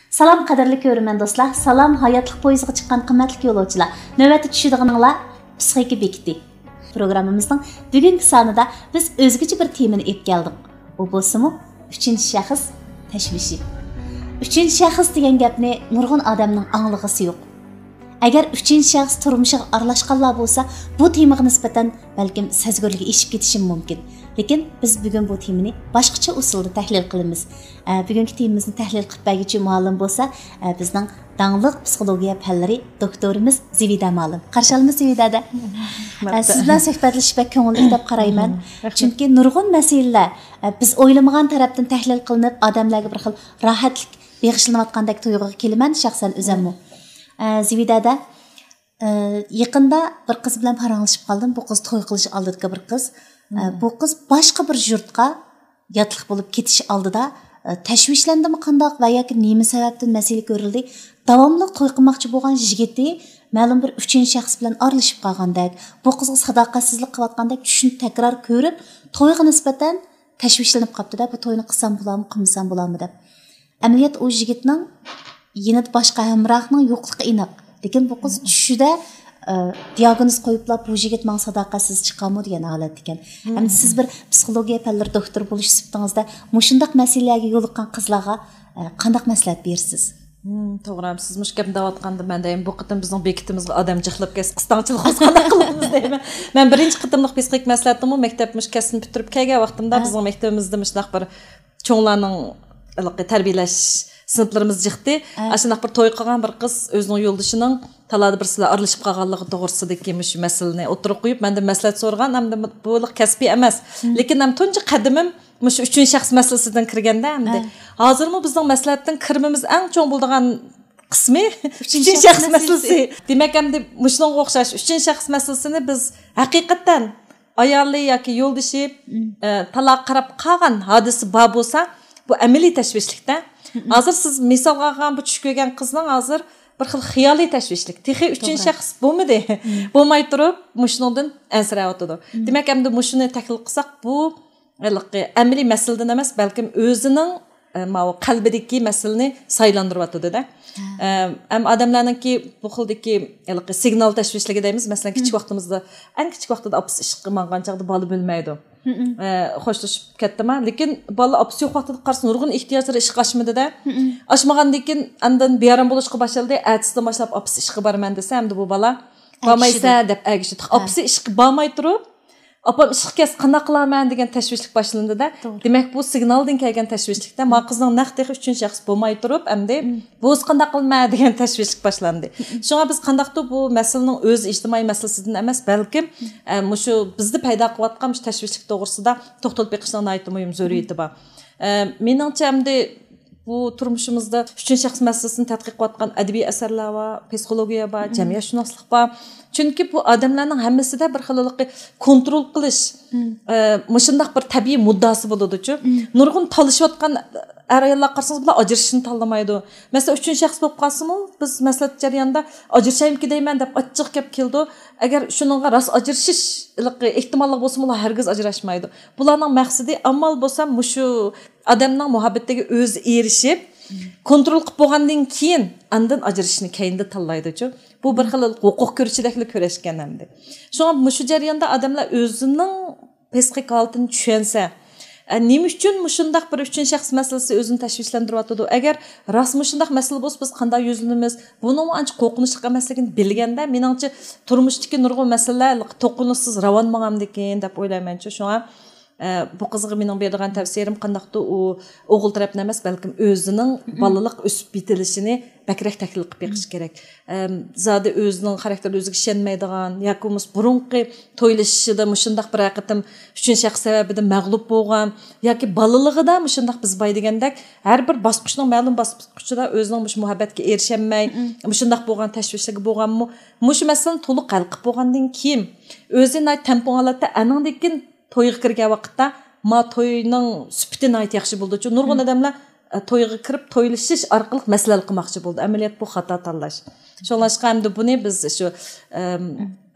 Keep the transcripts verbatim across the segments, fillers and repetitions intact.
سالام، قەدىرلىك كۆرۈرمەن دوستلار، سالام، ھاياتلىق پويىزىغا چىققان قىممەتلىك يولۇچىلار. نۆۋەتتە چۈشىدىغىنىڭلار پسىخىكا بېكىتى. پروگراممىمىزنىڭ بۈگۈنكى سانىدا بىز ئۆزگىچە بىر تېمىنى ئېلىپ كەلدۇق. ئۇ بولسىمۇ ئۈچىنچى شەخس تەشۋىشى. ئۈچىنچى شەخس دېگەن گەپنى نۇرغۇن ئادەمنىڭ ئاڭلىغۇسى يوق. ئەگەر ئۈچىنچى شەخس تۇرمۇشىغا ئارىلاشقانلار بولسا، بۇ تېمىغا نىسبەتەن بەلكىم سەزگۈرلۈككە ئېشىپ كېتىشىمۇ مۇمكىن. لېكىن بىز بۈگۈن بۇ تېمىنى باشقىچە ئۇسۇلدا تەھلىل قىلىمىز. ئە، بۈگۈنكى تېمىمىزنى تەھلىل قىلىپ بەرگۈچى مۇئەللىم بولسا، ئە، بىزنىڭ داڭلىق پسىخولوگىيە پەنلىرى دوكتورىمىز زىۋىدە مۇئەللىم. قارشى ئالىمىز زىۋىدە ھەدە. ئە، سىز بىلەن سۆھبەتلىشىش بەك كۆڭۈللۈك دەپ قارايمەن. چۈنكى نۇرغۇن مەسىلىلەر، ئە، بىز ئويلىمىغان تەرەپتىن تەھلىل قىلىنىپ، ئادەملەرگە بىر خىل راھەتلىك بېغىشلىنىۋاتقاندەك تۇيغۇغا كېلىمەن شەخسەن ئۆزەممۇ. ئە، زىۋىدە ھەدە، ئە، يېقىندا بىر قىز بىلەن پاراڭلىشىپ قالدىم. بۇ قىز توي قىلىش ئالدىدىكى بىر قىز. ئە، بۇ قىز باشقا بىر يۇرتقا ياتلىق بولۇپ كېتىش ئالدىدا، ئە، تەشۋىشلەندىمۇ قانداق ۋە ياكى نېمە سەۋەبتىن مەسىلە كۆرۈلدى، داۋاملىق توي قىلماقچى بولغان يىگىتى مەلۇم بىر ئۈچىنچى شەخس بىلەن ئارىلىشىپ قالغاندەك، بۇ قىزغا ساداقەتسىزلىك قىلىۋاتقاندەك چۈشنى تەكرار كۆرۈپ، تويغا نىسبەتەن تەشۋىشلىنىپ قاپتۇ-دە، بۇ توينى قىلسام بولامۇ، قىلمىسام بولامۇ دەپ. ئەمەلىيەتتە ئۇ يىگىتنىڭ يېنىدا باشقا ھەمراھنىڭ يوقلۇقى ئېنىق. لېكىن بۇ قىز چۈشىدە، ئە، دىياگنوز قويۇپلا، بۇ يىگىت ماڭا ساداقەتسىز چىقامۇ دېگەن ھالەت ئىكەن. ئەمدى سىز بىر پسىخولوگىيە پەنلىرى دوكتورى بولۇش سۈپىتىڭىزدە مۇشۇنداق مەسىلىلەرگە يولۇققان قىزلارغا، ئە، قانداق مەسلىھەت بېرىسىز؟ مم، توغرا. سىز مۇشۇ گەپنى دەۋاتقاندا مەن دەيمەن، بۇ قېتىم بىزنىڭ بېكىتىمىزگە ئادەم جىقلاپ كەلسە، قىستاڭچىلىق بولسا قانداق قىلىمىز دەيمەن. مەن بىرىنچى قېتىملىق پسىخىك مەسلىھەتنىمۇ مەكتەپ مۇشۇ كەسىپنى پۈتتۈرۈپ كەلگەن ۋاقتىمدا بىزنىڭ مەكتىۋىمىزدە مۇشۇنداق بىر چوڭلارنىڭ ھېلىقى تەربىيەلەش سىنىپلىرىمىز جىقتى. ئاشۇنداق بىر توي قىلغان بىر قىز ئۆزىنىڭ يولدىشىنىڭ تالادا بىرسى بىلەن ئارىلىشىپ قالغانلىقى توغرىسىدىكى مۇشۇ مەسىلىنى ئوتتۇرىغا قويۇپ، مەندىن مەسلىھەت سورىغان. ئەمدى بۇ كەسپىي ئەمەس. لېكىن ھەم تۇنجى قەدىمىم مۇشۇ ئۈچىنچى شەخس مەسىلىسىدىن كىرگەندە ئەمدى. ھازىرمۇ بىزنىڭ مەسلىھەتتىن كىرىمىمىز ئەڭ چوڭ بولىدىغان قىسمى ئۈچىنچى شەخس مەسىلىسى. دېمەك، ئەمدى مۇشۇنىڭغا ئوخشاش ئۈچىنچى شەخس مەسىلىسىنى بىز ھەقىقەتەن ئايالى ياكى يولدىشى، ئە، تالاغا قاراپ قالغان ھادىسە بار بولسا، بۇ ئەمەلىي تەشۋىشلىكتە. ھازىر سىز مىسالغا ئالغان بۇ چۈش كۆرگەن قىزنىڭ ھازىر بىر خىل خىيالىي تەشۋىشلىك. تېخى ئۈچىنچى شەخس بولمىدى. بولماي تۇرۇپ، مۇشۇنىڭدىن ئەنسىرەۋاتىدۇ. دېمەك، ئەمدى مۇشۇنى تەھلىل قىلساق، بۇ ھېلىقى ئەمەلىي مەسىلىدىن ئەمەس، بەلكىم ئۆزىنىڭ، ئە، ماۋۇ قەلبىدىكى مەسىلىنى سايلاندۇرۇۋاتىدۇ-دە. ئە، ھەم ئادەملەرنىڭكى بۇ خىلدىكى ھېلىقى سىگنال تەشۋىشلىكى دەيمىز. مەسىلەن، كىچىك ۋاقتىمىزدا، ئەڭ كىچىك ۋاقتىدا ئاپىسى ئىشقا ماڭغان چاغدا بالا بىلمەيدۇ. ئە، خوشلىشىپ كەتتىما. لېكىن بالا ئاپىسى يوق ۋاقتىدا قارىسا، نۇرغۇن ئېھتىياجلىرى ئىشقا ئاشمىدى-دە. ئاشمىغاندىن كېيىن ئاندىن بىئارام بولۇشقا باشلىدى. ئەتىسىدىن باشلاپ ئاپىسى ئىشقا بارىمەن دېسە، ئەمدى بۇ بالا بارمايسەن دەپ ئەگىشىدۇ. ئاپىسى ئىشقا بارماي تۇرۇپ، ئاپام ئىشقا كەتسە قانداق قىلارمەن دېگەن تەشۋىشلىك باشلىنىدۇ-دە. دېمەك، بۇ سىگنالدىن كەلگەن تەشۋىشلىكتە. ما قىزنىڭ نەق تېخى ئۈچىنچى شەخس بولماي تۇرۇپ، ئەمدى بولسا قانداق قىلىمەن دېگەن تەشۋىشلىك باشلاندى. شۇڭا بىز قانداقتۇر بۇ مەسىلىنىڭ ئۆز ئىجتىمائىي مەسىلىسىدىن ئەمەس، بەلكىم، ئە، مۇشۇ بىزدە پەيدا قىلىۋاتقان مۇشۇ تەشۋىشلىك توغرىسىدا توختىلىپ بېقىشنىڭ ناھايىتى مۇھىم زۆرۈرىيىتى بار. ئە، مېنىڭچە، ئەمدى بۇ تۇرمۇشىمىزدا ئۈچىنچى شەخس مەسىلىسىنى تەتقىق قىلىۋاتقان ئەدەبىي ئەسەرلەر بار، پسىخولوگىيە بار، جەمئىيەتشۇناسلىق بار. چۈنكى بۇ ئادەملەرنىڭ ھەممىسىدە بىر خىل ھېلىقى كونترول قىلىش، ئە، مۇشۇنداق بىر تەبىئىي مۇددىئاسى بولىدۇچۇ. نۇرغۇن تالىشىۋاتقان ئەر-ئاياللارغا قارىسىڭىز، بۇلار ئاجرىشىشنى تاللىمايدۇ. مەسىلەن، ئۈچىنچى شەخس بولۇپ قالسىمۇ، بىز مەسلىھەت جەريانىدا ئاجرىشايمىكىن دەيمەن دەپ ئاچچىق گەپ كېلىدۇ. ئەگەر شۇنىڭغا راست ئاجرىشىش ھېلىقى ئېھتىماللىق بولسىمۇ، ئۇلار ھەرگىز ئاجراشمايدۇ. بۇلارنىڭ مەقسىتى ئامال بولسا مۇشۇ ئادەمنىڭ مۇھەببىتىگە ئۆزى ئېرىشىپ، كونترول قىلىپ بولغاندىن كېيىن ئاندىن ئاجرىشىشنى كەينىدە تاللايدۇچۇ. بۇ بىر خىل ھوقۇق كۈرىشىدەكلا كۈرەشكەن ئەمدى. شۇڭا مۇشۇ جەرياندا ئادەملەر ئۆزىنىڭ پسىخىك ھالىتىنى چۈشەنسە، ئە، نېمە ئۈچۈن مۇشۇنداق بىر ئۈچىنچى شەخس مەسىلىسى ئۆزىنى تەشۋىشلەندۈرۈۋاتىدۇ؟ ئەگەر راست مۇشۇنداق مەسىلە بولسا، بىز قانداق يۈزلىنىمىز؟ بۇنىڭمۇ ئانچە قورقۇنچلۇق ئەمەسلىكىنى بىلگەندە، مېنىڭچە، تۇرمۇشتىكى نۇرغۇن مەسىلىلەر توقۇنۇشسىز راۋان ماڭامدىكىن دەپ ئويلايمەنچۇ. شۇڭا، ئە، بۇ قىزغا مېنىڭ بېرىدىغان تەۋسىيەم قانداقتۇر ئۇ ئوغۇل تەرەپنى ئەمەس، بەلكىم ئۆزىنىڭ بالىلىق ئۆسۈپ يېتىلىشىنى بەكرەك تەھلىل قىلىپ بېقىش كېرەك. ئەم، زادى ئۆزىنىڭ خاراكتېرىدا ئۆزىگە ئىشەنمەيدىغان ياكى بولمىسا بۇرۇنقى تويلىشىشىدا مۇشۇنداق بىر قېتىم ئۈچىنچى شەخس سەۋەبىدىن مەغلۇپ بولغان ياكى بالىلىقىدا مۇشۇنداق بىز باي دېگەندەك ھەر بىر باسقۇچنىڭ مەلۇم باسقۇچىدا ئۆزىنىڭ مۇشۇ مۇھەببەتكە ئېرىشەلمەي، مۇشۇنداق بولغان تەشۋىشلىكى بولغانمۇ، مۇشۇ مەسىلىنى تولۇق ھەل قىلىپ بولغاندىن كېيىن ئۆزى ناھايىتى تەڭپۇڭ ھالەتتە ئەنىڭدىن كېيىن تويغا كىرگەن ۋاقىتتا، ما توينىڭ سۈپىتى ناھايىتى ياخشى بولىدۇچۇ. نۇرغۇن ئادەملەر، ئە، تويغا كىرىپ، تويلىشىش ئارقىلىق مەسىلە ھەل قىلماقچى بولىدۇ. ئەمەلىيەت بۇ خاتا تاللاش. شۇڭلاشقا ئەمدى بۇنى بىز شۇ، ئەم،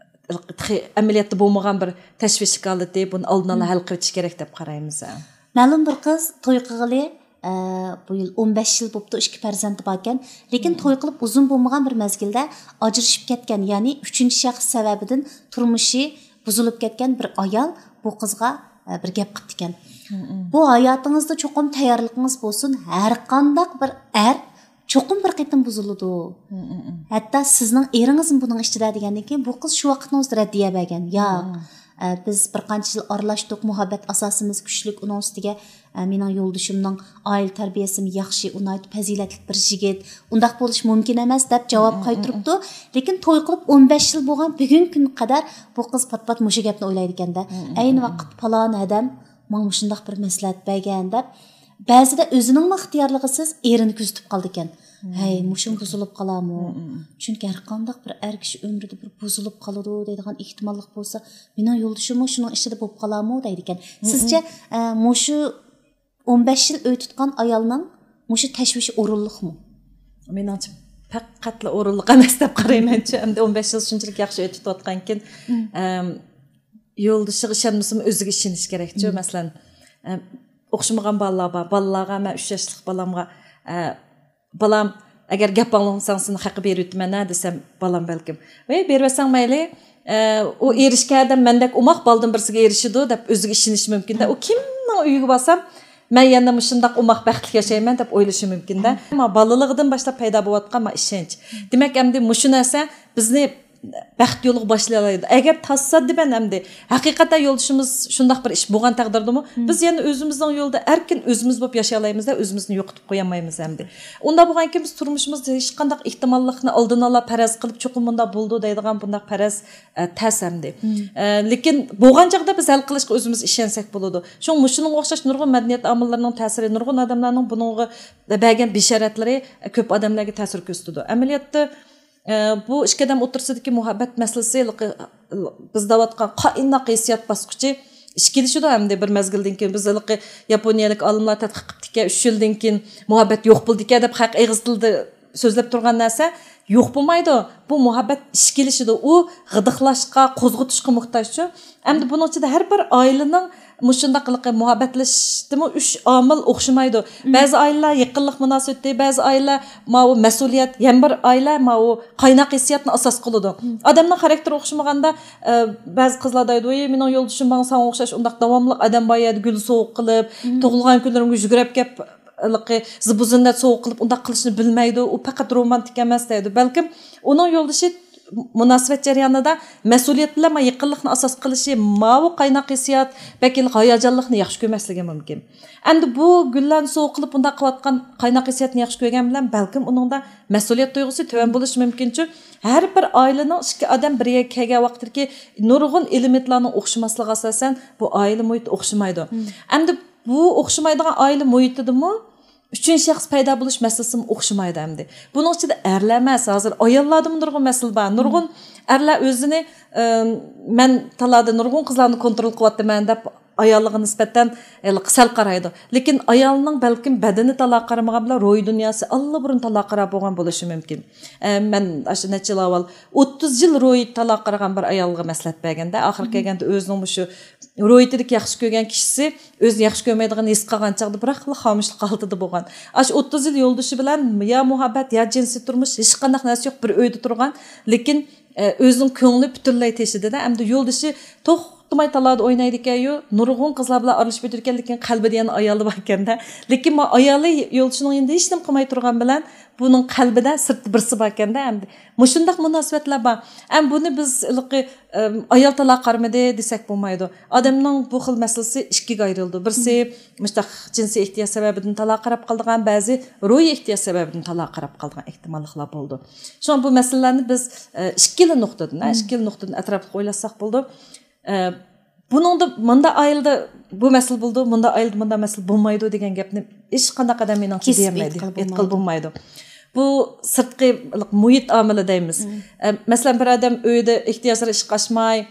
تېخى ئەمەلىيەتتە بولمىغان بىر تەشۋىشلىك ھالىتى، بۇنى ئالدىنى ئالا ھەل قىلىۋېتىش كېرەك دەپ قارايمىز. مەلۇم بىر قىز توي قىلغىلى ئە، بۇ يىل ئون بەش يىل بوپتۇ، ئىككى پەرزەنتى باركەن. لېكىن توي قىلىپ ئۇزۇن بولمىغان بىر مەزگىلدە ئاجرىشىپ كەتكەن، يەنى ئۈچىنچى شەخس سەۋەبىدىن تۇرمۇشى بۇزۇلۇپ كەتكەن بىر ئايال بۇ قىزغا، ئە، بىر گەپ قىپتىكەن. بۇ ھاياتىڭىزدا چوقۇم تەييارلىقىڭىز بولسۇن، ھەر قانداق بىر ئەر چوقۇم بىر قېتىم بۇزۇلىدۇ. ھەتتا سىزنىڭ ئېرىڭىزمۇ بۇنىڭ ئىچىدە دېگەندىن كېيىن بۇ قىز شۇ ۋاقىتنىڭ ئۆزىدە رەددىيە بەرگەن. ياق، ئە، بىز بىر قانچە يىل ئارىلاشتۇق، مۇھەببەت ئاساسىمىز كۈچلۈك، ئۇنىڭ ئۈستىگە، ئە، مېنىڭ يولدىشىمنىڭ ئائىلە تەربىيەسىمۇ ياخشى، ئۇ ناھايىتى پەزىلەتلىك بىر يىگىت، ئۇنداق بولۇشى مۇمكىن ئەمەس دەپ جاۋاب قايتۇرۇپتۇ. لېكىن توي قىلىپ ئون بەش يىل بولغان بۈگۈنكى كۈنگە قەدەر بۇ قىز پات-پات مۇشۇ گەپنى ئويلايدىكەن-دە. ئەينى ۋاقىت پالان ھەدەم ماڭا مۇشۇنداق بىر مەسلىھەت بەرگەن دەپ، بەزىدە ئۆزىنىڭمۇ ئىختىيارلىقىسىز ئېرىنى كۆزىتىپ قالىدىكەن. ھەي، مۇشۇم بۇزۇلۇپ قالامۇ؟ چۈنكى ھەر قانداق بىر ئەر كىشى ئۆمرىدە بىر بۇزۇلۇپ قالىدۇ دەيدىغان ئېھتىماللىق بولسا، مېنىڭ يولدىشىممۇ شۇنىڭ ئىچىدە بولۇپ قالامۇ دەيدىكەن. سىزچە، ئە، مۇشۇ ئون بەش يىل ئۆي تۇتقان ئايالنىڭ مۇشۇ تەشۋىشى ئورۇنلۇقمۇ؟ مېنىڭچە پەقەتلا ئورۇنلۇق ئەمەس دەپ قارايمەنچۇ. ئەمدى ئون بەش يىل شۇنچىلىك ياخشى ئۆي تۇتۇۋاتقانكىن، ئەم، يولدىشىغا ئىشەنمىسىمۇ ئۆزىگە ئىشىنىش كېرەكچۇ. مەسىلەن، ئە، ئوخشىمىغان بالىلار بار. بالىلارغا مەن ئۈچ ياشلىق بالامغا، ئە، «بالام، ئەگەر گەپ ئاڭلىمىساڭ سېنى خەققە بېرىۋېتىمەن ھە» دېسەم، بالام بەلكىم، «ۋەي، بېرىۋەتسەڭ مەيلى، ئە، ئۇ ئېرىشكەن ئادەم مەندەك ئوماق بالىدىن بىرسىگە ئېرىشىدۇ» دەپ ئۆزىگە ئىشىنىشى مۇمكىن-دە. ئۇ كىمنىڭ ئۆيىگە بارسام، مەن يەنە مۇشۇنداق ئوماق بەختلىك ياشايمەن دەپ ئويلىشى مۇمكىن-دە. ئەمما بالىلىقىدىن باشلاپ پەيدا بولۇۋاتقان ما ئىشەنچ. دېمەك، ئەمدى مۇشۇ نەرسە بىزنى بەخت يولىغا باشلايالايدۇ. ئەگەر تاسادىپەن ئەمدى ھەقىقەتەن يولدىشىمىز شۇنداق بىر ئىش بولغان تەقدىردىمۇ، بىز يەنە ئۆزىمىزنىڭ يولىدا ئەركىن ئۆزىمىز بولۇپ ياشىيالايمىز-دە، ئۆزىمىزنى يوقىتىپ قويالمايمىز ئەمدى. ئۇنداق بولغانكىن بىز تۇرمۇشىمىزدا ھېچقانداق ئېھتىماللىقنى ئالدىنئالا پەرەز قىلىپ، چوقۇم مۇنداق بولىدۇ دەيدىغان بۇنداق پەرەز، ئە، تەس ئەمدى. ئە، لېكىن بولغان چاغدا بىز ھەل قىلىشقا ئۆزىمىز ئىشەنسەك بولىدۇ. شۇڭا مۇشۇنىڭغا ئوخشاش نۇرغۇن مەدەنىيەت ئامىللىرىنىڭ تەسىرى، نۇرغۇن ئادەملەرنىڭ بۇنىڭغا بەرگەن بېشارەتلىرى كۆپ ئادەملەرگە تەسىر كۆرسىتىدۇ. ئەمەلىيەتتە، ئە، بۇ ئىككى ئادەم ئوتتۇرىسىدىكى مۇھەببەت مەسىلىسى ھېلىقى بىز دەۋاتقان قايناق ھېسسىيات باسقۇچى ئىچكىلىشىدۇ ئەمدى بىر مەزگىلدىن كېيىن. بىز ھېلىقى ياپونىيەلىك ئالىملار تەتقىق قىپتىكەن، ئۈچ يىلدىن كېيىن مۇھەببەت يوق بولىدىكەن دەپ خەق ئېغىز تىلىدا سۆزلەپ تۇرغان نەرسە يوق بولمايدۇ. بۇ مۇھەببەت ئىچكىلىشىدۇ. ئۇ غىدىقلاشقا، قوزغىتىشقا موھتاجچۇ. ئەمدى بۇنىڭ ئىچىدە ھەر بىر ئائىلىنىڭ مۇشۇنداق ھېلىقى مۇھەببەتلىشىشتىمۇ ئۈچ ئامىل ئوخشىمايدۇ. بەزى ئائىلىلەر يېقىنلىق مۇناسىۋىتى، بەزى ئائىلىلەر ماۋۇ مەسئۇلىيەت، يەنە بىر ئائىلە ماۋۇ قايناق ھېسسىياتنى ئاساس قىلىدۇ. ئادەمنىڭ خاراكتېرى ئوخشىمىغاندا، ئە، بەزى قىزلار دەيدۇ، «ۋەي، مېنىڭ يولدىشىم ماڭا ساڭا ئوخشاش ئۇنداق داۋاملىق ئادەم بار يەردە گۈل سوۋغا قىلىپ، تۇغۇلغان كۈنلىرىمگە يۈگۈرۈپ كەپ، ھېلىقى زىبۇ-زىننەت سوۋغا قىلىپ ئۇنداق قىلىشنى بىلمەيدۇ، ئۇ پەقەت رومانتىك ئەمەس» دەيدۇ. بەلكىم ئۇنىڭ يولدىشى مۇناسىۋەت جەريانىدا مەسئۇلىيەت بىلەن يېقىنلىقنى ئاساس قىلىشى، ماۋۇ قايناق ھېسسىيات، بەك ھاياجانلىقنى ياخشى كۆرمەسلىكى مۇمكىن. ئەمدى بۇ گۈللەرنى سوۋغا قىلىپ بۇنداق قىلىۋاتقان قايناق ھېسسىياتنى ياخشى كۆرگەن بىلەن بەلكىم ئۇنىڭدا مەسئۇلىيەت تۇيغۇسى تۆۋەن بولۇشى مۇمكىنچۇ. ھەر بىر ئائىلىنىڭ ئىككى ئادەم بىر يەرگە كەلگەن ۋاقتىدىكى نۇرغۇن ئېلېمېنتلارنىڭ ئوخشىماسلىقىغا ئاساسەن بۇ ئائىلە مۇھىتى ئوخشىمايدۇ. ئەمدى بۇ ئوخشىمايدىغان ئائىلە مۇھىتىدىمۇ ئۈچىنچى شەخس پەيدا بولۇش مەسىلىسىمۇ ئوخشىمايدۇ ئەمدى. بۇنىڭ ئىچىدە ئەرلەر ئەمەس، ھازىر ئاياللاردىمۇ نۇرغۇن مەسىلە بار. نۇرغۇن ئەرلەر ئۆزىنى، ئىم، «مەن تالادا نۇرغۇن قىزلارنى كونترول قىلىۋاتىمەن» دەپ ئايالىغا نىسبەتەن ھېلىقى سەل قارايدۇ. لېكىن ئايالنىڭ بەلكىم بەدىنى تالاغا قارىمىغان بىلەن روھىي دۇنياسى ئاللىبۇرۇن تالاغا قاراپ بولغان بولۇشى مۇمكىن. ئە، مەن ئاشۇ نەچچە يىل ئاۋۋال ئوتتۇز يىل روھىي تالاغا قارىغان بىر ئايالغا مەسلىھەت بەرگەندە، ئاخىرى كەلگەندە ئۆزىنىڭ مۇشۇ روھىيىتىدىكى ياخشى كۆرگەن كىشىسى ئۆزىنى ياخشى كۆرمەيدىغىنىنى ھېس قىلغان چاغدا بىراقلا خامۇشلۇق ھالىتىدە بولغان. ئاشۇ ئوتتۇز يىل يولدىشى بىلەن يا مۇھەببەت، يا جىنسىي تۇرمۇش، ھېچقانداق نەرسە يوق، بىر ئۆيدە تۇرغان. لېكىن، ئە، ئۆزىنىڭ كۆڭلى پۈتۈنلەي تېشىدىدە. ئەمدى يولدىشى توختىماي تالادا ئوينايدىكەنيۇ، نۇرغۇن قىزلار بىلەن ئارىلىشىپ يۈرىدىكەن، لېكىن قەلبىدە يەنە ئايالى باركەندە. لېكىن ما ئايالى يولدىشىنىڭ يېنىدا ھېچنېمە قىلماي تۇرغان بىلەن بۇنىڭ قەلبىدە سىرتتا بىرسى باركەندە ئەمدى. مۇشۇنداق مۇناسىۋەتلەر بار. ئەمدى بۇنى بىز ھېلىقى، ئەم، ئايال تالاغا قارىمىدى دېسەك بولمايدۇ. ئادەمنىڭ بۇ خىل مەسىلىسى ئىككىگە ئايرىلىدۇ. بىرسى مۇشۇنداق جىنسىي ئېھتىياج سەۋەبىدىن تالاغا قاراپ قالىدىغان، بەزى روھىي ئېھتىياج سەۋەبىدىن تالاغا قاراپ قالىدىغان ئېھتىماللىقلار بولىدۇ. شۇڭا بۇ مەسىلىلەرنى بىز، ئە، ئىككىلا نۇقتىدىن، ئە، ئىككىلا نۇقتىدىن ئەتراپلىق ئويلاشساق بولىدۇ. ئە، بۇنىڭدا مۇنداق ئائىلىدە بۇ مەسىلە بولىدۇ، مۇنداق ئائىلىدە مۇنداق مەسىلە بولمايدۇ دېگەن گەپنى ھېچقانداق ئادەم مېنىڭچە كېسىپ دېيەلمەيدۇ، ئېيتقىلى ئېيتقىلى بولمايدۇ. بۇ سىرتقى مۇھىت ئامىلى دەيمىز. ئە، مەسىلەن، بىر ئادەم ئۆيىدە ئېھتىياجلىرى ئىشقا ئاشماي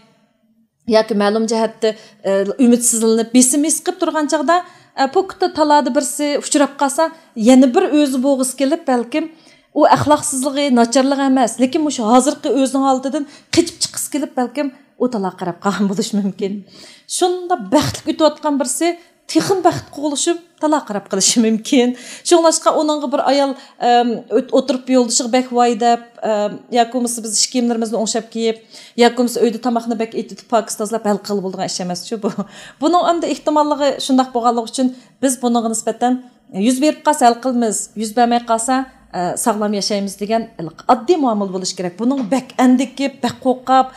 ياكى مەلۇم جەھەتتە، ئە، ئۈمىدسىزلىنىپ، بېسىم ھېس قىلىپ تۇرغان چاغدا، ئە، پوكىتا تالادا بىرسى ئۇچراپ قالسا، يەنە بىر ئۆزى بولغۇسى كېلىپ، بەلكىم ئۇ ئەخلاقسىزلىقى، ناچارلىقى ئەمەس، لېكىن مۇشۇ ھازىرقى ئۆزىنىڭ ھالىتىدىن قېچىپ چىققۇسى كېلىپ، بەلكىم ئۇ تالاغا قاراپ قالغان بولۇشى مۇمكىن. شۇنداق بەختلىك ئۆتۈۋاتقان بىرسى تېخىمۇ بەخت قوغلىشىپ، تالاققا قاراپ قېلىشى مۇمكىن. شۇڭلاشقا ئۇنىڭغا بىر ئايال، ئەم، ئۆت-، ئولتۇرۇپ يولدىشىغا بەك ۋاي دەپ، ئەم، ياكى بولمىسا بىز ئىش كىيىملىرىمىزنى ئوڭشاپ كىيىپ، ياكى بولمىسا ئۆيدە تاماقنى بەك ئېتىتىپ، پاكىز تازىلاپ ھەل قىلغىلى بولىدىغان ئىش ئەمەسچۇ بۇ. بۇنىڭ ئەمدى ئېھتىماللىقى شۇنداق بولغانلىقى ئۈچۈن بىز بۇنىڭغا نىسبەتەن يۈز بېرىپ قالسا ھەل قىلىمىز، يۈز بەرمەي قالسا، ئە، ساغلام ياشايمىز دېگەن ئاددىي مۇئامىلە بولۇشى كېرەك. بۇنىڭغا بەك ئەندىكىپ، بەك قورقۇپ،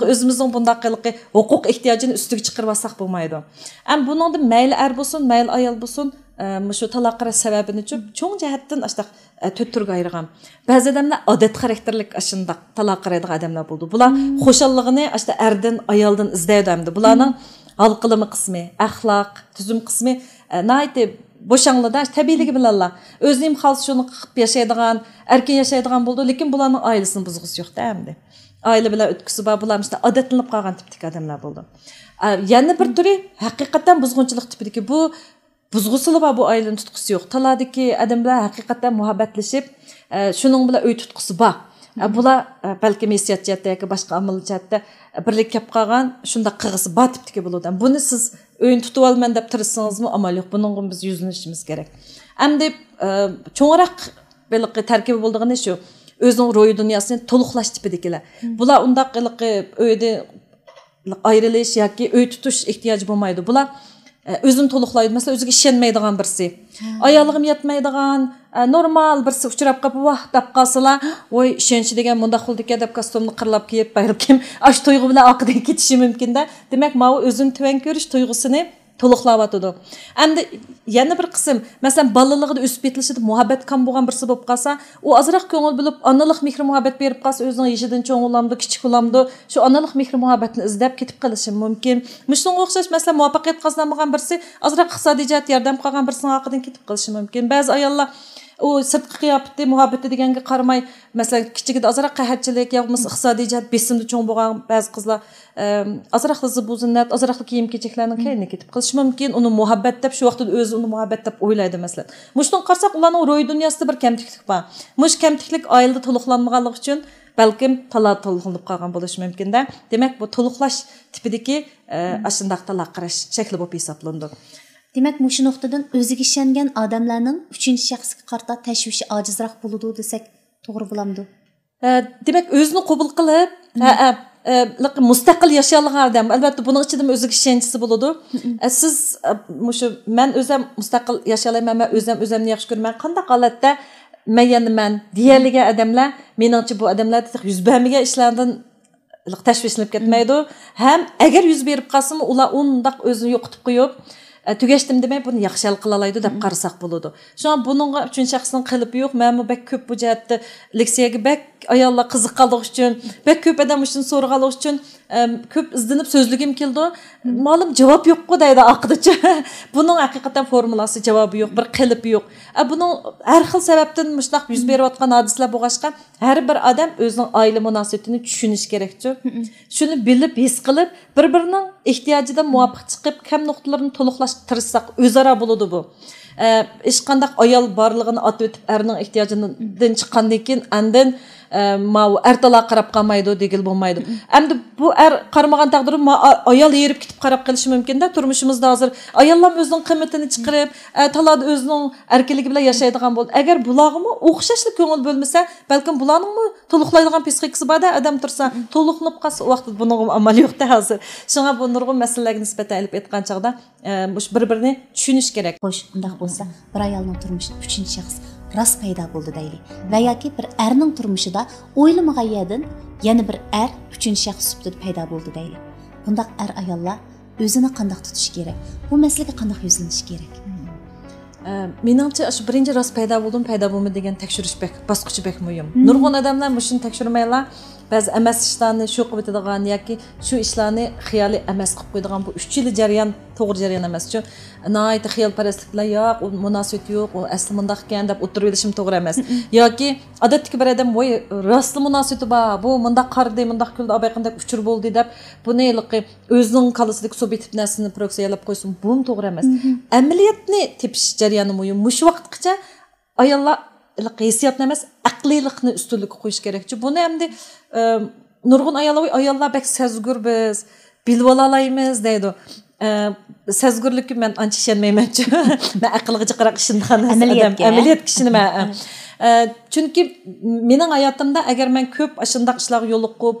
ئۆزىمىزنىڭ بۇنداق ھېلىقى ھوقۇق ئېھتىياجىنى ئۈستىگە چىقىرىۋالساق بولمايدۇ. ئەم، بۇنىڭدا مەيلى ئەر بولسۇن، مەيلى ئايال بولسۇن، ئە، مۇشۇ تالاق قاراش سەۋەبىنى چوڭ، چوڭ جەھەتتىن ئاشتاق، ئە، تۆت تۈرگە ئايرىغان. بەزى ئادەملەر ئادەت خاراكتېرلىك ئاشۇنداق تالاق قارايدىغان ئادەملەر بولىدۇ. بۇلار خۇشاللىقىنى ئاشتا ئەردىن، ئايالدىن ئىزدەيدۇ ئەمدى. بۇلارنىڭ ھالقىلىما قىسمى، ئەخلاق، تۈزۈم قىسمى، ئە، ناھايىتى بوشاڭلىدا، تەبىئىيلىكى بىلەنلا. ئۆزى نېمە خالىسا شۇنى قىلىپ ياشايدىغان، ئەركىن ياشايدىغان بولىدۇ. لېكىن بۇلارنىڭ ئائىلىسىنى بۇزغۇسى يوق-دە ئەمدى. ئائىلە بىلەن ئۆتكۈسى بار، بۇلار مۇشۇنداق ئادەتلىنىپ قالغان تىپتىكى ئادەملەر بولىدۇ. ئە، يەنە بىر تۈرى ھەقىقەتەن بۇزغۇنچىلىق تىپىدىكى بۇ بۇزغۇسىلا بار بۇ ئائىلىنى تۇتقۇسى يوق. تالاقتىكى ئادەم بىلەن ھەقىقەتەن مۇھەببەتلىشىپ، ئە، شۇنىڭ بىلەن ئۆي تۇتقۇسى بار. ئە، بۇلار، ئە، بەلكىم ھېسسىيات جەھەتتە ياكى باشقا ئامىل جەھەتتە، ئە، بىرلىككە كەپ قالغان شۇنداق قىلغۇسى بار تىپتىكى بولىدۇ. بۇنى سىز ئۆينى تۇتۇۋالىمەن دەپ تىرىشسىڭىزمۇ ئامال يوق. بۇنىڭغا بىز يۈزلىنىشىمىز كېرەك. ئەمدى، ئە، چوڭراق ھېلىقى تەركىبى بولىدىغىنى شۇ. ئۆزىنىڭ روھىي دۇنياسىنى تولۇقلاش تىپىدىكىلەر. بۇلار ئۇنداق ھېلىقى ئۆيدە ئايرىلىش ياكى ئۆي تۇتۇش ئېھتىياجى بولمايدۇ. بۇلار، ئە، ئۆزىنى تولۇقلايدۇ. مەسىلەن، ئۆزىگە ئىشەنمەيدىغان بىرسى. ئايالىغىمۇ يەتمەيدىغان، ئە، نورمال بىرسى ئۇچراپ قاپلا، ۋاھ دەپ قالسىلا، ۋوي، ئىشەنچ دېگەن مۇنداق بولىدىكەن دەپ كاستيۇمنى قىرلاپ كىيىپ، بايرىپ كىيىم، ئاشۇ تۇيغۇ بىلەن ئارقىدىن كېتىشى مۇمكىن-دە. دېمەك، ماۋۇ ئۆزىنى تۆۋەن كۆرۈش تۇيغۇسىنى تولۇقلاۋاتىدۇ. ئەمدى يەنە بىر قىسىم، مەسىلەن، بالىلىقىدا ئۆسۈپ يېتىلىشىدا مۇھەببەت كام بولغان بىرسى بولۇپ قالسا، ئۇ ئازراق كۆڭۈل بۆلۈپ، ئانىلىق مېھرى مۇھەببەت بېرىپ قالسا، ئۆزىنىڭ يېشىدىن چوڭ بولامدۇ، كىچىك بولامدۇ، شۇ ئانىلىق مېھرى مۇھەببەتنى ئىزدەپ كېتىپ قېلىشى مۇمكىن. مۇشۇنىڭغا ئوخشاش، مەسىلەن، مۇۋەپپەقىيەت قازىنالمىغان بىرسى، ئازراق ئىقتىسادىي جەھەتتە ياردەم قىلغان بىرسىنىڭ ئارقىدىن كېتىپ قېلىشى مۇمكىن. بەزى ئاياللار ئۇ سىرتقى قىياپىتى، مۇھەببىتى دېگەنگە قارىماي، مەسىلەن، كىچىكىدە ئازراق قەھەتچىلىك يا بولمىسا ئىقتىسادىي جەھەت بېسىمدا چوڭ بولغان بەزى قىزلار، ئەم، ئازراقلا زىبۇ زىننەت، ئازراقلا كىيىم كېچەكلەرنىڭ كەينىگە كېتىپ قېلىشى مۇمكىن. ئۇنى مۇھەببەت دەپ، شۇ ۋاقىتتا ئۆزى ئۇنى مۇھەببەت دەپ ئويلايدۇ، مەسىلەن. مۇشۇنىڭغا قارىساق، ئۇلارنىڭ روھىي دۇنياسىدا بىر كەمتۈكلۈك بار. مۇشۇ كەمتۈكلۈك ئائىلىدە تولۇقلانمىغانلىقى ئۈچۈن بەلكىم تالاق تولۇقلىنىپ قالغان بولۇشى مۇمكىن-دە. دېمەك، بۇ تولۇقلاش تىپىدىكى، ئە، ئاشۇنداق تالاق قاراش شەكلى بولۇپ ھېسابلىنىدۇ. دېمەك، مۇشۇ نۇقتىدىن ئۆزىگە ئىشەنگەن ئادەملەرنىڭ ئۈچىنچى شەخسكە قارىتا تەشۋىشى ئاجىزراق بولىدۇ دېسەك توغرا بولامدۇ؟ ئە، دېمەك، ئۆزىنى قوبۇل قىلىپ، ھە، ھە، ئە، لىق-، مۇستەقىل ياشىيالىغان ئادەم، ئەلۋەتتە، بۇنىڭ ئىچىدىمۇ ئۆزىگە ئىشەنچىسى بولىدۇ. ئە، سىز، ئە، مۇشۇ، مەن ئۆزۈم مۇستەقىل ياشىيالايمەن، مەن ئۆزۈم ئۆزۈمنى ياخشى كۆرىمەن، قانداق ھالەتتە مەن يەنە مەن دېيەلىگەن ئادەملەر، مېنىڭچە، بۇ ئادەملەر تېخى يۈز بەرمىگەن ئىشلاردىن تەشۋىشلىنىپ كەتمەيدۇ. ھەم ئەگەر يۈز بېرىپ قالسىمۇ، ئۇلار ئۇنداق ئۆزىنى يوقىتىپ قويۇپ، ئە، تۈگەشتىم دېمەي، بۇنى ياخشى ھەل قىلالايدۇ دەپ قارىساق بولىدۇ. شۇڭا بۇنىڭغا ئۈچىنچى شەخسنىڭ قېلىپى يوق. مەنمۇ بەك كۆپ بۇ جەھەتتە لېكسىيەگە بەك ئاياللار قىزىققانلىقى ئۈچۈن، بەك كۆپ ئادەم مۇشۇنى سورىغانلىقى ئۈچۈن، ئەم، كۆپ ئىزدىنىپ سۆزلىگۈم كېلىدۇ. مۇئەللىم، جاۋاب يوققۇ دەيدۇ ئارقىدىچە. بۇنىڭ ھەقىقەتەن فورمۇلاسى، جاۋابى يوق، بىر قېلىپى يوق. ئە، بۇنىڭ ھەر خىل سەۋەبتىن مۇشۇنداق يۈز بېرىۋاتقان ھادىسىلەر بولغاچقا، ھەر بىر ئادەم ئۆزىنىڭ ئائىلە مۇناسىۋىتىنى چۈشىنىشى كېرەكچۇ. شۇنى بىلىپ، ھېس قىلىپ، بىر-بىرىنىڭ ئېھتىياجىدىن مۇۋاپىق چىقىپ، كەم نۇقتىلىرىنى تولۇقلاشقا تىرىشساق، ئۆزئارا بولىدۇ بۇ. ئە، ھېچقانداق ئايال بارلىقىنى ئاتىۋېتىپ، ئەرنىڭ ئېھتىياجىدىن چىققاندىن كېيىن، ئاندىن، ئە، ماۋۇ ئەر تالاق قاراپ قالمايدۇ دېگىلى بولمايدۇ. ئەمدى بۇ ئەر قارىمىغان تەقدىردە، ما-، ئا-، ئايال ھېرىپ كېتىپ قاراپ قېلىشى مۇمكىن-دە، تۇرمۇشىمىزدا ھازىر ئاياللارمۇ ئۆزىنىڭ قىممىتىنى چىقىرىپ، ئە، تالادا ئۆزىنىڭ ئەركىنلىكى بىلەن ياشايدىغان بولدى. ئەگەر بۇلارغىمۇ ئوخشاشلا كۆڭۈل بۆلمىسە، بەلكىم بۇلارنىڭمۇ تولۇقلايدىغان پسىخىكىسى بار-دە، ئادەم تۇرسا، تولۇقلىنىپ قالسا، ئۇ ۋاقىتتا بۇنىڭغىمۇ ئامال يوق-دە ھازىر. شۇڭا بۇ نۇرغۇن مەسىلىلەرگە نىسبەتەن ئېلىپ ئېيتقان چاغدا، ئە، مۇشۇ بىر-بىرىنى چۈشىنىش كېرەك. خوش، ئۇنداق بولسا، بىر ئايالنىڭ تۇرمۇشىدا ئۈچىنچى شەخس راست پەيدا بولدى دەيلى. ۋە ياكى بىر ئەرنىڭ تۇرمۇشىدا ئويلىمىغان يەردىن يەنە بىر ئەر ئۈچىنچى شەخس سۈپىتىدە پەيدا بولدى دەيلى. بۇنداق ئەر-ئاياللار ئۆزىنى قانداق تۇتۇشى كېرەك؟ بۇ مەسىلىگە قانداق يۈزلىنىشى كېرەك؟ ئە، مېنىڭچە، ئاشۇ بىرىنچى راست پەيدا بولدىمۇ، پەيدا بولمىدى دېگەن تەكشۈرۈش بەك، باسقۇچى بەك مۇھىم. نۇرغۇن ئادەملەر مۇشۇنى تەكشۈرمەيلا، بەزى ئەمەس ئىشلارنى شۇ قىلىۋېتىدىغان ياكى شۇ ئىشلارنى خىيالىي ئەمەس قىلىپ قويىدىغان، بۇ ئۈچ خىل جەريان توغرا جەريان ئەمەسچۇ. ناھايىتى خىيالپەرەسلىك بىلەن، ياق، ئۇ مۇناسىۋىتى يوق، ئۇ ئەسلى مۇنداق ئىكەن دەپ ئوتتۇرىۋېلىشمۇ توغرا ئەمەس. ياكى ئادەتتىكى بىر ئادەم، ۋوي، راستلا مۇناسىۋىتى بار، بۇ مۇنداق قارىدى، مۇنداق كۈلدى، ئابايقىندەك ئۇچۇر بولدى دەپ، بۇنى ھېلىقى ئۆزىنىڭ كاللىسىدىكى سۇبيېكتىپ نەرسىنى پروكسىيەلەپ قويسىمۇ، بۇمۇ توغرا ئەمەس. ئەمەلىيەتنى تېپىش جەريانى مۇھىم. مۇشۇ ۋاقىتقىچە ئاياللار ھېلىقى ھېسسىياتنى ئەمەس، ئەقلىيلىقنى ئۈستۈنلۈككە قويۇش كېرەكچۇ. بۇنى ئەمدى، ئە، نۇرغۇن ئاياللار، ۋاي، ئاياللار بەك سەزگۈر بىز، بىلىۋالالايمىز دەيدۇ. ئە، سەزگۈرلۈككە مەن ئانچە ئىشەنمەيمەنچۇ. مەن ئەقىلگە جىقراق ئىشىنىدىغان ئادەم. ئەمەلىيەتكە. ئەمەلىيەت كىشىنى مەن. ئە، چۈنكى مېنىڭ ھاياتىمدا ئەگەر مەن كۆپ ئاشۇنداق ئىشلارغا يولۇقۇپ،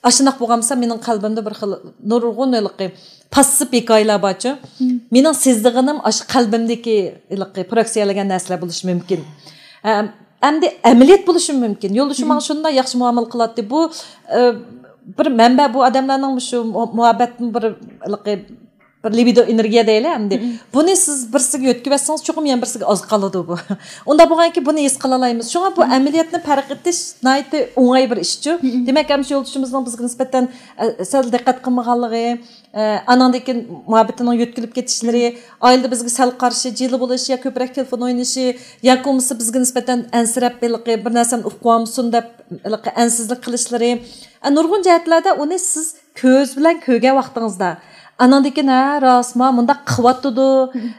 ئاشۇنداق بولغانمىسا، مېنىڭ قەلبىمدە بىر خىل نۇرغۇن ھېلىقى پاسسىپ ھېكايىلەر بارچۇ. مېنىڭ سېزىدىغىنىم ئاشۇ قەلبىمدىكى ھېلىقى پروكسىيەلىگەن نەرسىلەر بولۇشى مۇمكىن. ئە، ئەمدى ئەمەلىيەت بولۇشى مۇمكىن. يولدىشىم ماڭا شۇنداق ياخشى مۇئامىلە قىلاتتى. بۇ، ئە، بىر مەنبە، بۇ ئادەملەرنىڭ شۇ مۇ-، مۇھەببەتتىن بىر ھېلىقى بىر لىبىدو ئېنېرگىيە دەيلى ئەمدى. بۇنى سىز بىرسىگە يۆتكىۋەتسىڭىز، چوقۇم يەنە بىرسىگە ئاز قالىدۇ بۇ. ئۇنداق بولغانكى، بۇنى ھېس قىلالايمىز. شۇڭا بۇ ئەمەلىيەتنى پەرق ئېتىش ناھايىتى ئوڭاي بىر ئىشچۇ. دېمەك، ھەم شۇ يولدىشىمىزنىڭ بىزگە نىسبەتەن، ئە، سەل دىققەت قىلمىغانلىقى، ئە، ئاناندىن كېيىن مۇھەببىتىنىڭ يۆتكىلىپ كېتىشلىرى، ئائىلىدە بىزگە سەل قارشى، جىلە بولۇش يا كۆپرەك تېلېفون ئوينىشى، ياكى بولمىسا بىزگە نىسبەتەن ئەنسىرەپ، ھېلىقى بىر نەرسەنى ئۇقۇۋالمىسۇن دەپ، ھېلىقى ئەنسىزلىك قىلىشلىرى. ئە، نۇرغۇن جەھەتلەردە ئۇنى سىز كۆز بىلەن كۆرگەن ۋاقتىڭىزدا، ئاناندىن كېيىن، ھە، راست، ما مۇنداق قىلىۋاتىدۇ،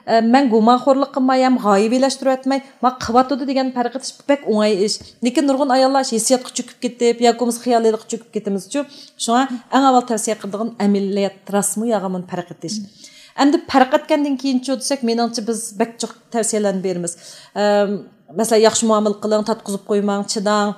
ئە، مەن گۇمانخورلۇق قىلماي ھەم غايىۋىلەشتۈرۈۋەتمەي، ما قىلىۋاتىدۇ دېگەن پەرق ئېتىش بەك ئوڭاي ئىش. لېكىن نۇرغۇن ئاياللار ھېسسىياتقا چۆكۈپ كېتىپ ياكى بولمىسا خىيالىيلىققا چۆكۈپ كېتىمىزچۇ. شۇڭا ئەڭ ئاۋۋال تەۋسىيە قىلىدىغىنىم ئەمەلىيەت راستمۇ يالغانمۇ پەرق ئېتىش. ئەمدى پەرق ئەتكەندىن كېيىنچۇ دېسەك، مېنىڭچە بىز بەك جىق تەۋسىيەلەرنى بېرىمىز. ئەم، مەسىلەن، ياخشى مۇئامىلە قىلىڭ، تارتقۇزۇپ قويماڭ، چىداڭ.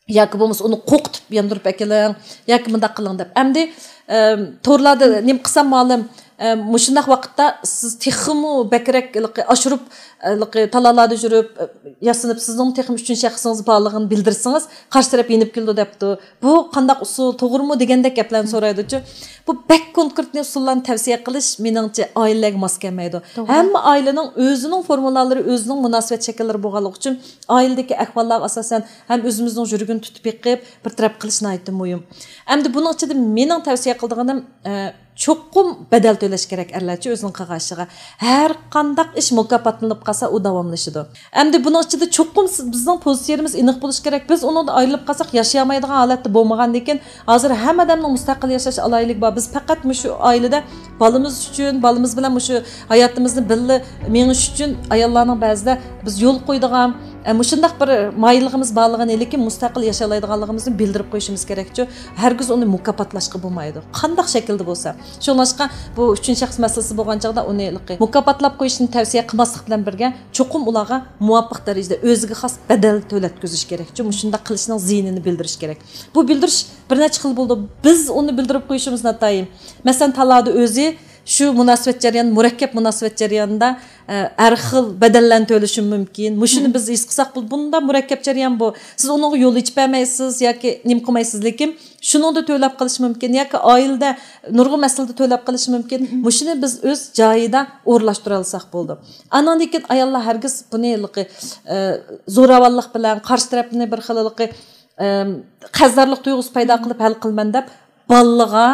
ياكى بولمىسا ئۇنى قورقۇتۇپ ياندۇرۇپ ئەكېلىڭ، ياكى مۇنداق قىلىڭ دەپ. ئەمدى، ئەم، تورلاردا نېمە قىلسام مالىم، ئەم، مۇشۇنداق ۋاقىتتا سىز تېخىمۇ بەكرەك ھېلىقى ئاشۇرۇپ، ھېلىقى تالاlarda يۈرۈپ، ئە، ياسىنىپ، سىزنىڭ تېخىمۇ ئۈچىنچى شەخسىڭىز بارلىقىنى بىلدۈرسىڭىز، قارشى تەرەپ يېنىپ كېلىدۇ دەپتۇ. بۇ قانداق ئۇسۇل، توغرىمۇ دېگەندەك گەپلەرنى سورايدۇچۇ. بۇ بەك كونكرېتنى ئۇسۇللارنى تەۋسىيە قىلىش، مېنىڭچە، ئائىلىلەرگە ماس كەلمەيدۇ. ھەممە ئائىلىنىڭ ئۆزىنىڭ فورمۇلالىرى، ئۆزىنىڭ مۇناسىۋەت شەكىللىرى بولغانلىقى ئۈچۈن، ئائىلىدىكى ئەھۋاللارغا ئاساسەن ھەم ئۆزىمىزنىڭ يۈرىكىنى تۇتۇپ بېقىپ، بىر تەرەپ قىلىش ناھايىتى مۇھىم. ئەمدى بۇنىڭ ئىچىدە مېنىڭ تەۋسىيە قىلىدىغىنىم، ئە، چوقۇم بەدەل تۆلەش كېرەك ئەرلەرچە ئۆزىنىڭ قىلغان ئىشىغا. ھەر قانداق ئىش مۇكاپاتلىنىپ قالسا، ئۇ داۋاملىشىدۇ. ئەمدى بۇنىڭ ئىچىدە چوقۇم سىز، بىزنىڭ پوزىتسىيىمىز ئېنىق بولۇشى كېرەك. بىز ئۇنىڭدىن ئايرىلىپ قالساق، ياشىيالمايدىغان ھالەتتە بولمىغاندىكىن، ھازىر ھەممە ئادەمنىڭ مۇستەقىل ياشاش ئالاھىدىلىكى بار. بىز پەقەت مۇشۇ ئائىلىدە بالىمىز ئۈچۈن، بالىمىز بىلەن مۇشۇ ھاياتىمىزنى بىللە مېڭىش ئۈچۈن ئاياللارنىڭ بەزىدە بىز يول قويىدىغان، ئە، مۇشۇنداق بىر مايىللىقىمىز بارلىقىنى، لېكىن مۇستەقىل ياشالايدىغانلىقىمىزنى بىلدۈرۈپ قويۇشىمىز كېرەكچۇ. ھەرگىز ئۇنى مۇكاپاتلاشقا بولمايدۇ، قانداق شەكىلدە بولسا. شۇڭلاشقا بۇ ئۈچىنچى شەخس مەسىلىسى بولغان چاغدا ئۇنى ھېلىقى مۇكاپاتلاپ قويۇشنى تەۋسىيە قىلماسلىق بىلەن بىرگە، چوقۇم ئۇلارغا مۇۋاپىق دەرىجىدە ئۆزىگە خاس بەدەل تۆلەتكۈزۈش كېرەكچۇ. مۇشۇنداق قىلىشنىڭ زىيىنىنى بىلدۈرۈش كېرەك. بۇ بىلدۈرۈش بىر نەچچە خىل بولىدۇ. بىز ئۇنى بىلدۈرۈپ قويۇشىمىز ناتايىن. مەسىلەن، تالادا ئۆزى شۇ مۇناسىۋەت جەريانى، مۇرەككەپ مۇناسىۋەت جەريانىدا، ئە، ھەر خىل بەدەللەرنى تۆلىشىمۇ مۇمكىن. مۇشۇنى بىز ھېس قىلساق، بۇ، بۇنداق مۇرەككەپ جەريان بۇ. سىز ئۇنىڭغا يول ئېچىپ بەرمەيسىز ياكى نېمە قىلمايسىز، لېكىن شۇنىڭدا تۆلەپ قېلىشى مۇمكىن ياكى ئائىلىدە نۇرغۇن مەسىلىدە تۆلەپ قېلىشى مۇمكىن. مۇشۇنى بىز ئۆز جايىدا ئورۇنلاشتۇرالىساق بولىدۇ. ئاناندىن كېيىن ئاياللار ھەرگىز بۇنى ھېلىقى، ئە، زوراۋانلىق بىلەن، قارشى تەرەپنى بىر خىل ھېلىقى، ئەم، قەرزدارلىق تۇيغۇسى پەيدا قىلىپ ھەل قىلىمەن دەپ بالىغا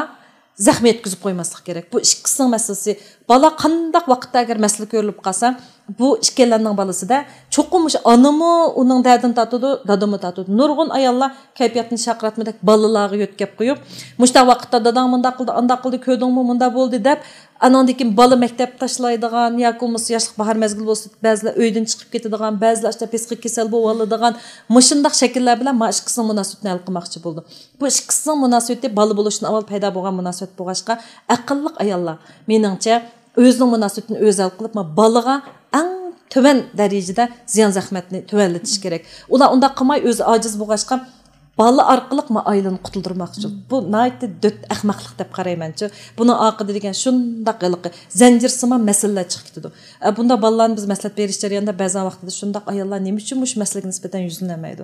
زەخمە يەتكۈزۈپ قويماسلىق كېرەك. بۇ ئىككىسىنىڭ مەسىلىسى. بالا قانداق ۋاقىتتا ئەگەر مەسىلە كۆرۈلۈپ قالسا، بۇ ئىككىيلەننىڭ بالىسىدا چوقۇم مۇشۇ ئانىمۇ ئۇنىڭ دەردىنى تارتىدۇ، دادىمۇ تارتىدۇ. نۇرغۇن ئاياللار كەيپىياتنى شارقىراتمىدەك بالىلارغا يۆتكەپ قويۇپ، مۇشۇنداق ۋاقىتتا داداڭ مۇنداق قىلدى، ئانداق قىلدى، كۆردۈڭمۇ، مۇنداق بولدى دەپ، ئاناندىن كېيىن بالا مەكتەپ تاشلايدىغان ياكى بولمىسا ياشلىق باھار مەزگىلى بولسا بەزىلەر ئۆيدىن چىقىپ كېتىدىغان، بەزىلەر ئاشۇنداق پسىخىك كېسەل بولۇۋالىدىغان، مۇشۇنداق شەكىللەر بىلەن مانا ئىككىسىنىڭ مۇناسىۋىتىنى ھەل قىلماقچى بولىدۇ. بۇ ئىككىسىنىڭ مۇناسىۋىتى بالا بولۇشتىن ئاۋۋال پەيدا بولغان مۇناسىۋەت بولغاچقا، ئەقىللىق ئاياللار، مېنىڭچە، ئۆزىنىڭ مۇناسىۋىتىنى ئۆزى ھەل قىلىپ، ما بالىغا ئەڭ تۆۋەن دەرىجىدە زىيان زەخمەتنى تۆۋەنلىتىش كېرەك. ئۇلار ئۇنداق قىلماي، ئۆزى ئاجىز بولغاچقا، بالا ئارقىلىق ما ئائىلىنى قۇتۇلدۇرماقچى. بۇ ناھايىتى دۆت ئەخمەقلىق دەپ قارايمەنچۇ. بۇنىڭ ئاقىدە دېگەن شۇنداق ھېلىقى زەنجىرسىمان مەسىلىلەر چىقىپ كېتىدۇ. ئە، بۇنداق بالىلارنى بىز مەسلىھەت بېرىش جەريانىدا بەزەن ۋاقتىدا شۇنداق ئاياللار نېمە ئۈچۈن مۇشۇ مەسىلىگە نىسبەتەن يۈزلىنەلمەيدۇ؟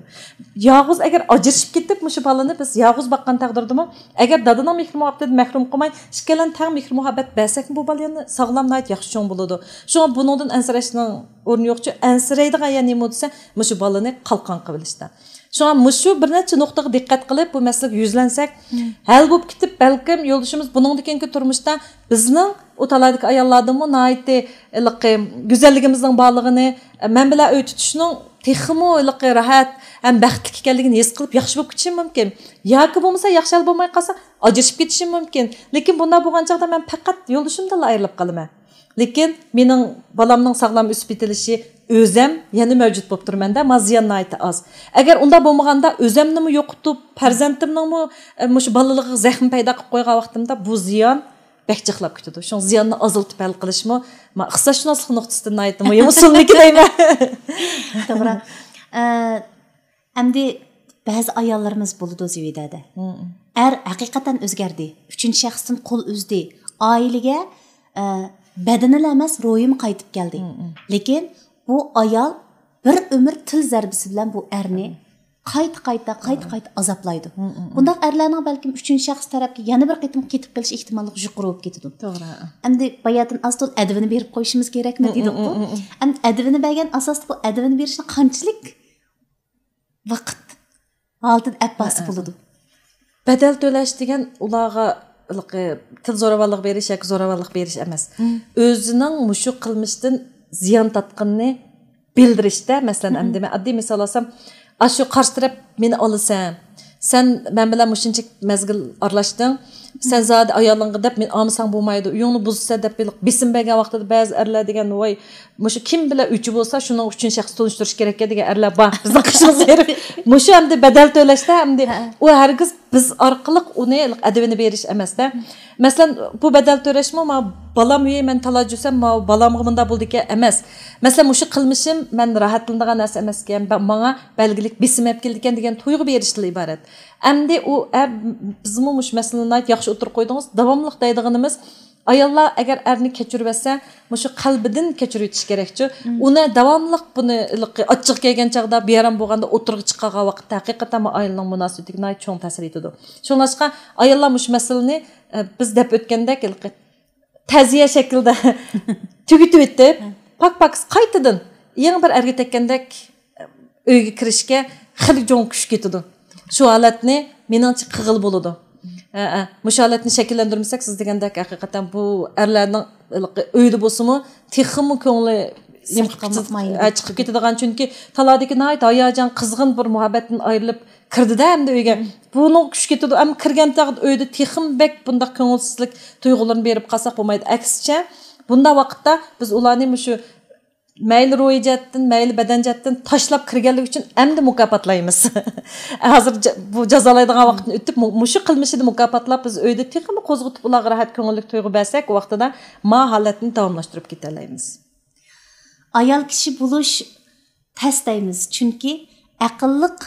يالغۇز ئەگەر ئاجرىشىپ كېتىپ، مۇشۇ بالىنى بىز يالغۇز باققان تەقدىردىمۇ، ئەگەر دادىنىڭ مېھرى مۇھەببىتىدىن مەھرۇم قىلماي، ئىككىيلەن تەڭ مېھرى مۇھەببەت بەرسەكمۇ، بۇ بالا يەنە ساغلام، ناھايىتى ياخشى چوڭ بولىدۇ. شۇڭا بۇنىڭدىن ئەنسىرەشنىڭ ئورنى يوقچۇ. ئەنسىرەيدىغان يەر نېمە دېسە، مۇشۇ بالىنى قالقان قىلىۋېلىشتا. شۇڭا مۇشۇ بىر نەچچە نۇقتىغا دىققەت قىلىپ، بۇ مەسىلىگە يۈزلەنسەك، ھەل بولۇپ كېتىپ، بەلكىم يولدىشىمىز بۇنىڭدىن كېيىنكى تۇرمۇشتا بىزنىڭ ئۇ تالايدىكى ئاياللاردىنمۇ ناھايىتى ھېلىقى گۈزەللىكىمىزنىڭ بارلىقىنى، مەن بىلەن ئۆي تۇتۇشنىڭ تېخىمۇ ھېلىقى راھەت ھەم بەختلىك ئىكەنلىكىنى ھېس قىلىپ ياخشى بولۇپ كېتىشى مۇمكىن. ياكى بولمىسا ياخشى ھەل بولماي قالسا ئاجرىشىپ كېتىشى مۇمكىن. لېكىن بۇنداق بولغان چاغدا مەن پەقەت يولدىشىمدىنلا ئايرىلىپ قالىمەن. لېكىن مېنىڭ بالامنىڭ ساغلام ئۆسۈپ يېتىلىشى ئۆزەم يەنە مەۋجۇت بولۇپ تۇرىمەن-دە، ما زىيان ناھايىتى ئاز. ئەگەر ئۇنداق بولمىغاندا ئۆزەمنىمۇ يوقىتىپ، پەرزەنتىمنىڭمۇ، ئە، مۇشۇ بالىلىقىغا زەخمە پەيدا قىلىپ قويغان ۋاقتىمدا بۇ زىيان بەك جىقلاپ كېتىدۇ. شۇڭا زىياننى ئازلىتىپ ھەل قىلىشمۇ، ما، ئىقتىسادشۇناسلىق نۇقتىسىدىن ناھايىتى مۇھىم ئۇسۇلنىكى دەيمەن. توغرا. ئە، ئەمدى بەزى ئاياللىرىمىز بولىدۇ زىۋىدەدە. مم. ئەر ھەقىقەتەن ئۆزگەردى. ئۈچىنچى شەخستىن قول ئۈزدى. ئائىلىگە، ئە، بەدىنىلا ئەمەس، روھىمۇ قايتىپ كەلدى. مم. لېكىن بۇ ئايال بىر ئۆمۈر تىل زەربىسى بىلەن بۇ ئەرنى قايتا-قايتا، قايتا-قايتا ئازابلايدۇ. مم، مم، مم. بۇنداق ئەرلەرنىڭ بەلكىم ئۈچىنچى شەخس تەرەپكە يەنە بىر قېتىم قېتىپ قېلىش ئېھتىماللىقى يۇقىرى بولۇپ كېتىدۇ. توغرا. ئەمدى باياتىن ئاز تولا ئەدىۋىنى بېرىپ قويۇشىمىز كېرەكمۇ دېدۇققۇ. مم، مم، مم، مم. ئەمدى ئەدىۋىنى بەرگەن ئاساستا بۇ ئەدىۋىنى بېرىشنى قانچىلىك ۋاقىت ھالىتىدە ئەپ بارسا بولىدۇ. بەدەل تۆلەش دېگەن ئۇلارغا ھېلىقى تىل زوراۋانلىقى بېرىش ياكى زوراۋانلىق بېرىش ئەمەس. مم. ئۆزىنىڭ مۇشۇ قىلمىشتىن زىيان تارتقىنىنى بىلدۈرۈشتە، مەسىلەن، مم. ئەمدى مەن ئاددىي مىسال ئالسام، ئاشۇ قارشى تەرەپ مېنى ئالىسەن، سەن مەن بىلەن مۇشۇنچە مەزگىل ئارىلاشتىڭ، سەن زادى ئايالىڭغا دەپ مېنى ئالمىساڭ بولمايدۇ، ئۆيۈڭنى بۇزىسەن دەپ ھېلىقى بېسىم بەرگەن ۋاقتىدا بەزى ئەرلەر دېگەن، ۋاي، مۇشۇ كىم بىلەن ئۆچى بولسا، شۇنىڭ ئۈچىنچى شەخس تونۇشتۇرۇش كېرەككەن دېگەن ئەرلەر بار. بىزنىڭ قېشىمىزغا بېرىپ، مۇشۇ ئەمدى بەدەل تۆلەشتە، ئەمدى ھە. ئۇ ھەرگىز بىز ئارقىلىق ئۇنى ئەدىبىنى بېرىش ئەمەستە. مەسىلەن، بۇ بەدەل تۆلەشمۇ، ما بالام، ھېي، مەن تالاجۈسەم، ما بالامغا مۇنداق بولدىكەن ئەمەس. مەسىلەن، مۇشۇ قىلمىشىم مەن راھەتلىنىدىغان نەرسە ئەمەسكەن، بە-، ماڭا بەلگىلىك بېسىم ئەپ كېلىدىكەن دېگەن تۇيغۇ بېرىشتىن ئىبارەت. ئەمدى ئۇ، ئە، بىزمۇ مۇشۇ مەسىلىنى ناھايىتى ياخشى ئوتتۇرىغا قويدىڭىز. داۋاملىق دەيدىغىنىمىز، ئاياللار ئەگەر ئەرنى كەچۈرۈۋەتسە، مۇشۇ قەلبىدىن كەچۈرۈۋېتىش كېرەكچۇ. مم. ئۇنى داۋاملىق بۇنى ئېلىقى ئاچچىقى كەلگەن چاغدا، بىئارام بولغاندا ئوتتۇرىغا چىقارغان ۋاقىتتا ھەقىقەتەن بۇ ئائىلىنىڭ مۇناسىۋىتىگە ناھايىتى چوڭ تەسىر يېتىدۇ. شۇڭلاشقا ئاياللار مۇشۇ مەسىلىنى، ئە، بىز دەپ ئۆتكەندەك ھېلىقى تەزىيە شەكلىدە تۈگىتىۋېتىپ، مم. پاك-پاكىز قايتىدىن يېڭى بىر ئەرگە تەگكەندەك ئۆيگە كىرىشكە خېلى چوڭ كۈچ كېتىدۇ. شۇ ھالەتنى مېنىڭچە قىلغىلى بولىدۇ. ھە، ھە. مۇشۇ ھالەتنى شەكىللەندۈرمىسەك، سىز دېگەندەك ھەقىقەتەن بۇ ئەرلەرنىڭ ھېلىقى ئۆيدە بولسىمۇ تېخىمۇ كۆڭلى نېمە قىلىپ كېتىدىغان، چۈنكى تالادىكى ناھايىتى ھاياجان، قىزغىن بىر مۇھەببەتتىن ئايرىلىپ كىردىدە ئەمدى ئۆيگە. مم. بۇنىڭ كۈچ كېتىدۇ. ئەمما كىرگەن چاغدا ئۆيدە تېخىمۇ بەك بۇنداق كۆڭۈلسىزلىك تۇيغۇلىرىنى بېرىپ قالساق بولمايدۇ. ئەكسىچە، بۇنداق ۋاقىتتا بىز ئۇلارنى مۇشۇ مەيلى روھىي جەھەتتىن، مەيلى بەدەن جەھەتتىن تاشلاپ كىرگەنلىكى ئۈچۈن ئەمدى مۇكاپاتلايمىز. ھازىر جا-، بۇ جازالايدىغان ۋاقىتنى ئۆتۈپ، مۇ-، مۇشۇ قىلمىشىدا مۇكاپاتلاپ، بىز ئۆيدە تېخىمۇ قوزغىتىپ، ئۇلارغا راھەت كۆڭۈللۈك تۇيغۇ بەرسەك، ۋاقتىدا ما ھالەتنى داۋاملاشتۇرۇپ كېتەلەيمىز. ئايال كىشى بولۇش تەس دەيمىز، چۈنكى ئەقىللىق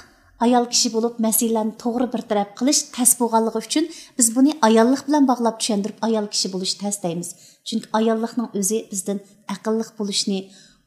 ئايال كىشى بولۇپ، مەسىلىلەرنى توغرا بىر تەرەپ قىلىش تەس بولغانلىقى ئۈچۈن، بىز بۇنى ئاياللىق بىلەن باغلاپ چۈشەندۈرۈپ، ئايال كىشى بولۇش تەس دەيمىز. چۈنكى ئاياللىقنىڭ ئۆزى بىزدىن ئەقىللىق بولۇشنى،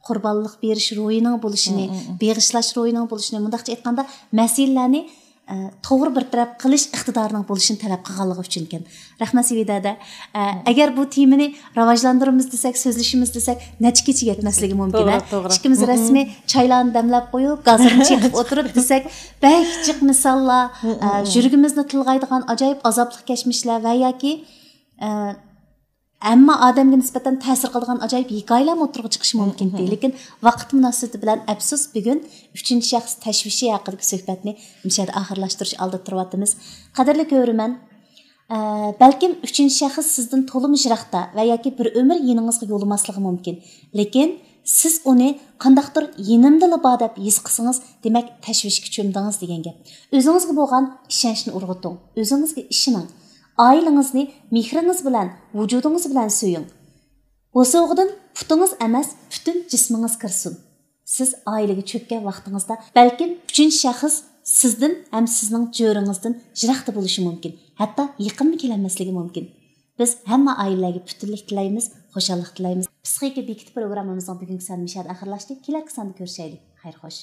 قۇربانلىق بېرىش روھىنىڭ بولۇشىنى، مم، مم، مم. بېغىشلاش روھىنىڭ بولۇشىنى، مۇنداقچە ئېيتقاندا، مەسىلىلەرنى، ئە، توغرا بىر تەرەپ قىلىش ئىقتىدارىنىڭ بولۇشىنى تەلەپ قىلغانلىقى ئۈچۈنكەن. رەھمەت، سېۋىدە. ئە، مم. ئەگەر بۇ تېمىنى راۋاجلاندۇرىمىز دېسەك، سۆزلىشىمىز دېسەك، نەچچە كېچە يەتمەسلىكى مۇمكىن، توغرا، ھە؟ توغرا. ئىككىمىز مم، مم. رەسمىي چايلارنى دەملەپ قويۇپ، گازىرنى چېقىپ ئولتۇرۇپ دېسەك، بەك جىق مىساللار، مم، مم، ئە، مم. يۈرىكىمىزنى تىلغايدىغان ئاجايىپ ئازابلىق كەچمىشلەر ۋە ياكى، ئە، ھەممە ئادەمگە نىسبەتەن تەسىر قىلىدىغان ئاجايىپ ھېكايىلەرمۇ ئوتتۇرىغا چىقىشى مۇمكىنتى. مم، مم. لېكىن ۋاقىت مۇناسىۋىتى بىلەن، ئەپسۇس، بۈگۈن ئۈچىنچى شەخس تەشۋىشى ھەققىدىكى سۆھبەتنى مۇشۇ يەردە ئاخىرلاشتۇرۇش ئالدىدا تۇرۇۋاتىمىز. قەدىرلىك كۆرۈرمەن، ئە، بەلكىم ئۈچىنچى شەخس سىزدىن تولىمۇ يىراقتا ۋە ياكى بىر ئۆمۈر يېنىڭىزغا يولىماسلىقى مۇمكىن. لېكىن سىز ئۇنى قانداقتۇر يېنىمدىلا بار دەپ ھېس قىلسىڭىز، دېمەك، تەشۋىشكە چۆمدىڭىز دېگەن گەپ. ئۆزىڭىزگە بولغان ئىشەنچنى ئۇرغۇتۇڭ. ئۆزىڭىزگە ئىشىنىڭ. ئائىلىڭىزنى مېھرىڭىز بىلەن، ۋۇجۇدىڭىز بىلەن سۆيۈڭ. بوسۇغىدىن پۇتىڭىز ئەمەس، پۈتۈن جىسمىڭىز كىرسۇن. سىز ئائىلىگە چۆككەن ۋاقتىڭىزدا، بەلكىم ئۈچىنچى شەخس سىزدىن ھەم سىزنىڭ جۆرىڭىزدىن يىراقتا بولۇشى مۇمكىن، ھەتتا يېقىنمۇ كېلەلمەسلىكى مۇمكىن. بىز ھەممە ئائىلىلەرگە پۈتۈنلۈك تىلەيمىز، خۇشاللىق تىلەيمىز. پسىخىكا بېكىتى پروگراممىمىزنىڭ بۈگۈنكى سانى مۇشۇ يەردە ئاخىرلاشتى. كېلەركى ساندا كۆرۈشەيلى. خەير خوش.